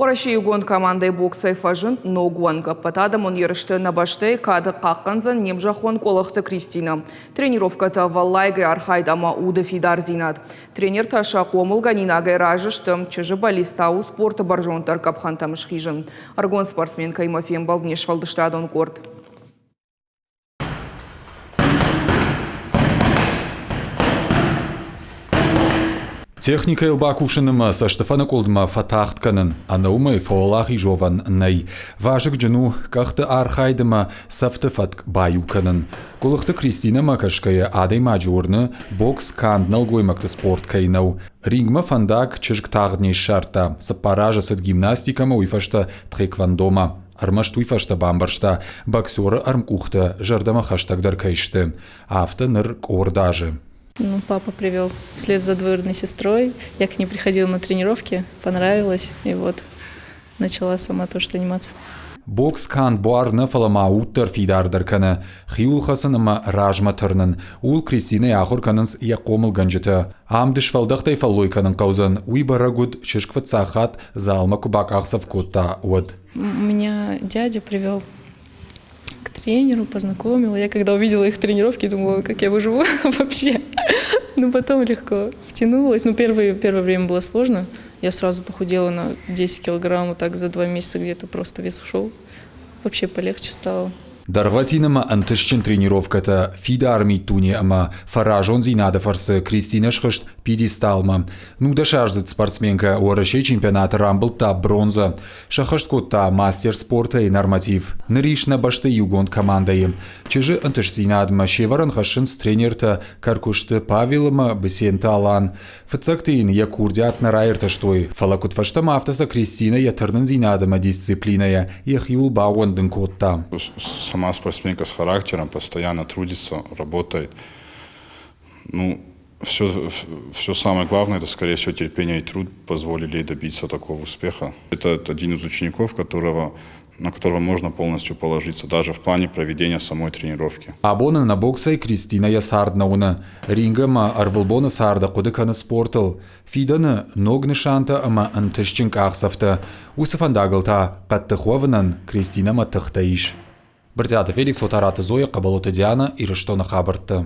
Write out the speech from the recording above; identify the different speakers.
Speaker 1: Уӕрӕсейы иугонд командӕйы боксӕй фӕзынд ног уӕнг. Ӕппӕтадӕмон ерысты нӕ бӕстӕйы кады хъахъхъӕндзӕн не мзӕххон Къуылыхты Кристинӕ. Тренировкӕтӕ, ӕвӕллайгӕ архайд ӕмӕ уды фидардзинад. Тренертӕ сӕ хъомылгӕнинагӕй разы сты, чызджы бӕллиц та у спорты бӕрзонддӕр къӕпхӕнтӕм схизын. Ӕрыгон спортсменкӕимӕ фембӕлд не сфӕлдыстадон къорд.
Speaker 2: Техникӕйыл бакусын ӕмӕ цӕстыфӕныкъуылдмӕ фӕтагъд кӕнын ӕнӕ уымӕй фӕуӕлахиз уӕвӕн нӕй. Вазыгджын у къӕхты архайд ӕмӕ цӕфты фӕтк баиу кӕнын. Къуылыхты Кристинӕмӕ кӕсгӕйӕ адӕймаджы уырны, бокс канд нӕлгоймӕгты спорт кӕй нӕу. Рингмӕ фӕндаг чызг тагъд не ссардта. Цыппар азы цыд гимнастикӕмӕ, уый фӕстӕ тхэквондомӕ. Ӕрмӕст уый фӕстӕ бамбӕрста, боксеры ӕрмкъухтӕ зӕрдӕмӕ хӕстӕгдӕр кӕй сты. Афтӕ ныр къорд азы.
Speaker 3: Ну, папа привел вслед за двоюродной сестрой. Я к ней приходила на тренировки, понравилось, и вот начала сама тоже заниматься.
Speaker 2: Бокс канд буар нӕ, фӕлӕ ма уд дӕр фидардӕр кӕны. Хиуыл хӕцын ӕмӕ размӕ тырнын. Ууыл Кристинӕйы ахуыр кӕнынц йӕ хъомылгӕнджытӕ. Ам дысфӕлдӕхтӕй фӕллой кӕнын хъӕудзӕн, уый бӕрӕг уыд, чызг фыццаг хатт залмӕ куы бакъахдзӕф кодта, уӕд.
Speaker 3: Меня дядя привел к тренеру, познакомил. Я когда увидела их тренировки, думала, как я выживу вообще. Но потом легко втянулась. Ну, первое время было сложно. Я сразу похудела на 10 килограмм, вот так за 2 месяца где-то просто вес ушел. Вообще полегче стало.
Speaker 2: Дӕргъвӕтин ӕмӕ ӕнтыстджын тренировкӕтӕ, фидар миддуне ӕмӕ фӕразондзинады фӕрцы Кристинӕ схызт пьедесталмӕ. Нудӕсаздзыд спортсменкӕ Уӕрӕсейы чемпионаты рамбылдта бронзӕ. Сӕххӕст кодта мастер спортӕй норматив. Ныр ис нӕ бӕсты иугонд командӕйы. Чызджы ӕнтыстдзинадмӕ се вӕрӕн хӕссынц тренертӕ Кӕркуысты Павел ӕмӕ Бесенты Алан. Фыццӕгты йын йӕ курдиат нӕ раиртӕстой, фӕлӕ куыдфӕстӕмӕ афтӕ сӕ Кристинӕ йӕ тырнындзинад ӕмӕ дисциплинӕйӕ йӕхиуыл баууӕндын кодта.
Speaker 4: Сама спортсменка с характером постоянно трудится, работает. Ну, все самое главное, это, скорее всего, терпение и труд позволили ей добиться такого успеха. Это один из учеников, на которого можно полностью положиться, даже в плане проведения самой тренировки.
Speaker 2: Абон ын нӕ боксӕй Кристинӕ йӕ цард нӕ уыны. Ринг ӕмӕ ӕрвылбоны царды хъуыды кӕны спортыл. Фидӕны ног нысантӕ ӕмӕ ӕнтыстджын къахдзӕфтӕ. Уыцы фӕндагыл та хъӕддых уӕвынӕн Кристинӕмӕ тыхтӕ ис. Брытъиаты Феликс, Отараты Зоя, Хъӕбӕлоты Дианӕ, Ирыстоны хабӕрттӕ.